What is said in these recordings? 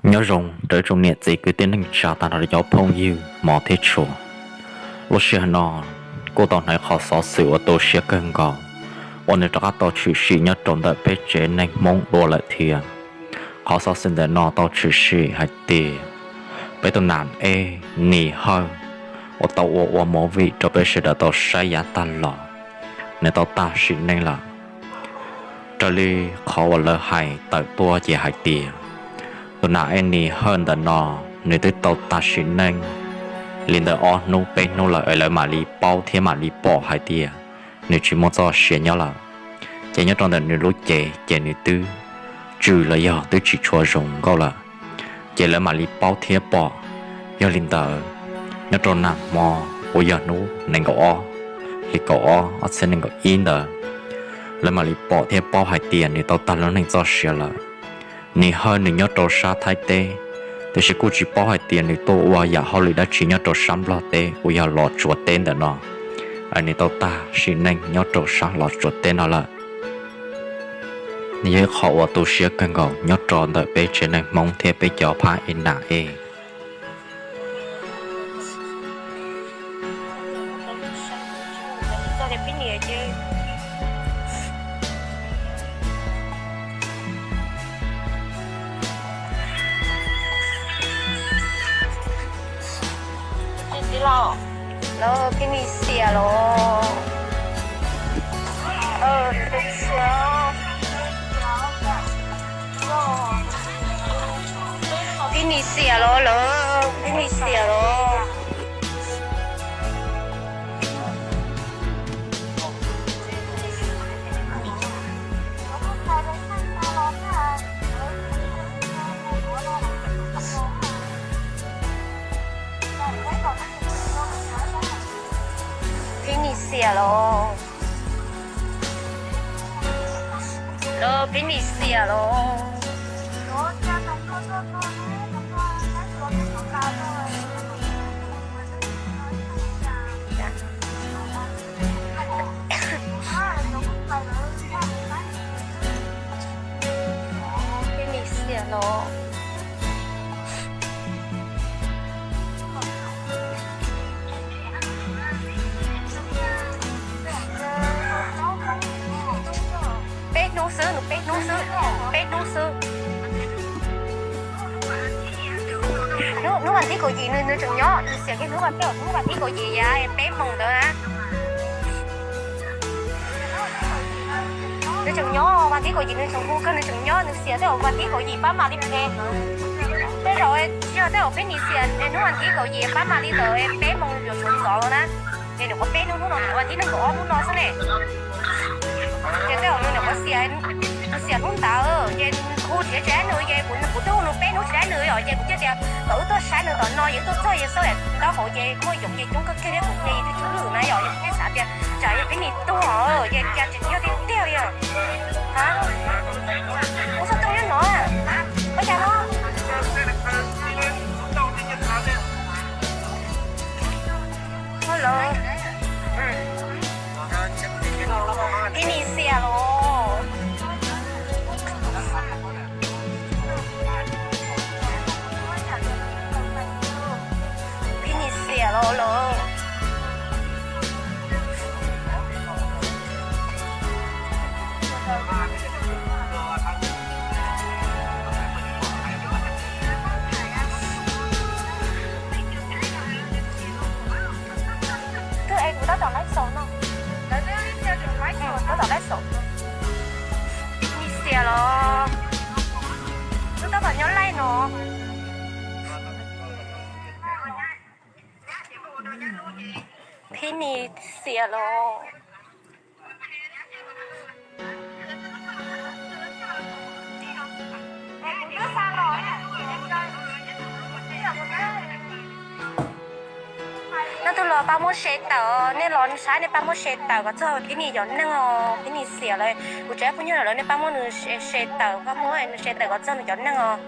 Nyob zoo rau ib tsoom niam txiv kwv tij neej tsa tag nrho cov phooj ywg hmov thiab tshua. Lub sij hawm no kuj tau hnov qhov xov xwm uas tu siab kawg nkaus uas nws rov qab tau tshwm sim nyob rau ntawm peb tsev neeg Hmoob dua lawm thiab. Qhov xov xwm ntawm no tau tshwm sim hais tias peb tus nam ej Nis Hawj uas tau ua ua movie rau peb sawv daws tau saib yav tag los, nws tau tag sim neej lawm. Raws li qhov uas lawv hais tawm tuaj ces hais tias tus nam ej Nis Hawj ntawm no nws twb tau tag sim neej li ntawm ob hnub peb hnub lawm es lawv mam li paub thiab mam li pom hais tias nws tsis muaj txoj sia nyob lawm. Ces nyob rau ntawm nws lub cev ces nws twb tsw los yog twb tsis tshua zoo nkauj lawm, ces lawv mam li paub thiab pom. Yog li ntawd, nyob rau nag hmo uas yog hnub nees nkaum ob hli kaum ob ob txhiab nees nkaum ib ntawd, lawv mam li pom thiab paub hais tias nws tau tag lub neej txoj sia lawm. Nis Hawj nws nyob rau sab Thaib teb, tiam sis kuj tsis paub hais tias nws tuaj ua yam hauj lwm dab tsi nyob rau sab Nplog teb uas yog Los Tsuas teb ntawm no, es nws tau tag sim neej nyob rau sab Los Tsuas teb no lawm. Nws yog ib qho uas tu siab kawg nkaus nyob rau ntawm peb tsev neeg Hmoob thiab peb cov phab ej nam ej. Los, Phib Nis xiam los. Phib Nis xiam los lawm, Phib Nis xiam los. Phib Nis xiam los. Los Phib Nis xiam los. Phib Nis xiam los. Peb hnub xwb, nws peb hnub xwb, peb hnub xwb. Hnub vas thib kaum yim nws, nws tseem nyob, nws xiam kiag hnub vas, hnub vas thib kaum yim yav peb moos ntawd na. Nws tseem nyob, vas thib kaum yim nws tseem hu kawg, nws tseem nyob, nws xiam tej zaum vas thib kaum yim pab mam li phem. Tej zaum tsis yog tej zaum Phib Nis xiam hnub vas thib kaum yim pab mam li ntawd peb moos yuav tsum ntxov los na. Ces nws qhuav peb hnub, hnub no vas thib nees nkaum ob hnub no xwb ne. Ces tej zaum nws nyuam qhuav xiam, nws xiam hnub ntawd ces hu tsis dai nws, ces kuv, kuv twb hu nws peb hnub tsis dai nws yom, ces kuv thiaj tias kom wb tuaj saib nws tom no, ces wb tuaj txog ces xauj ntaub hauv ces muaj yoov ces coob kawg kiag thiab kuv ces twb tsw lwj na yom, ces kuv thiaj xav tias tsam yog Phib Nis tuag ces cas tsis yog tiag tiag li os. Ha, ua txog tuaj nyob no, ua cas no? Hello. Phib Nis xiam los. Phib Nis xiam los lawm. Twb es kuv tab tom laib xaus no. Tab tom laib xaus. Phib Nis xiam los. Twb tab tom nyob laij no. Phib Nis xiam los. Nej twg los pab muab share tawm, nej los saib nej pab muab share tawm kom txog Phib Nis cov neeg os, Phib Nis xiam lawm. Kuv tsev phooj ywg lawm nej pab muab nws share tawm, pab muab nws share tawm kom txog nws cov neeg os.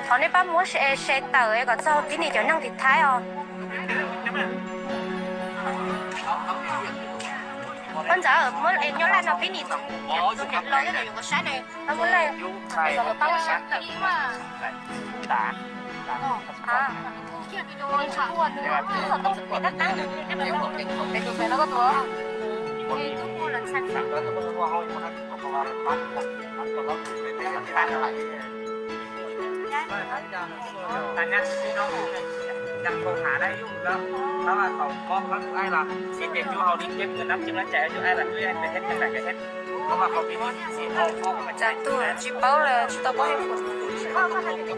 Thov nej pab muab share tawm kom txog Phib Nis cov neeg tim Thaib os. Koj ntxawm, muab nyob laj no pib nis, tus niam laus thiab niam yau saib ne, koj muab laj. Tag nab si no, nag nkaus hav na yus lawm, tab mas thaum koj koj tus aib los, si tes cub hau li ceb kws nab ceb nab cais yus aib los twb pes hib teeb lam kws hib. Tsav tuaj tsis paub lawm, tsis tau paub hib. Tsis paub hib qhov tias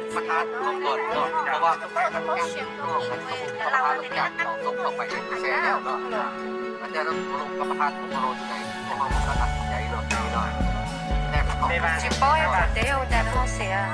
yog ua cas nws ho xiam.